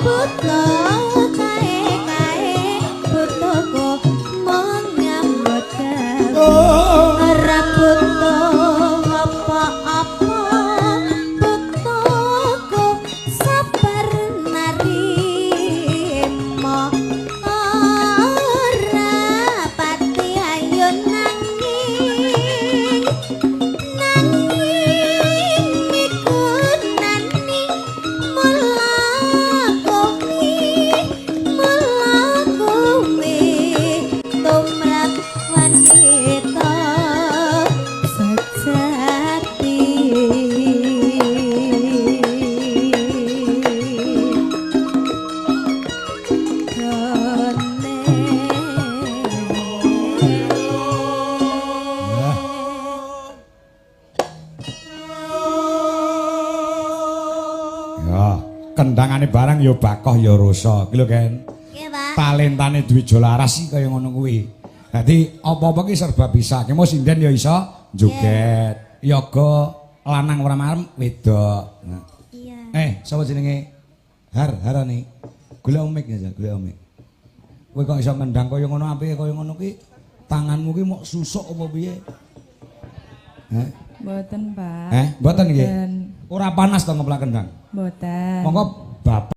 Buta kae-kae butuhku mung nyambut gawe. Ora butuh apa-apa, butuhku sabar narima. Ora pati ayo nanging nanging migunani mula kowe, mula kowe tumrap wanita sejati. Ya, kendangane barang ya bakoh ya rasa. Iki lho, Ken. Nggih, Pak. Talentane Dwijo Laras iki kaya ngono kuwi. Dadi apa-apa ki serba bisa. Ki mau sinden ya iso joget. Yoga lanang ora marem wedok. Nah. Iya. Eh, sapa jenenge? Har, harane. Golek mic ya, golek mic. Kowe kok iso ngendang kaya ngono apike kaya ngono ki tanganmu ki mok susuk apa piye? Heh? Mboten, Pak. Eh, mboten nggih. Mboten. Ora panas to ngeplak kendang? Mboten. Monggo Bapak.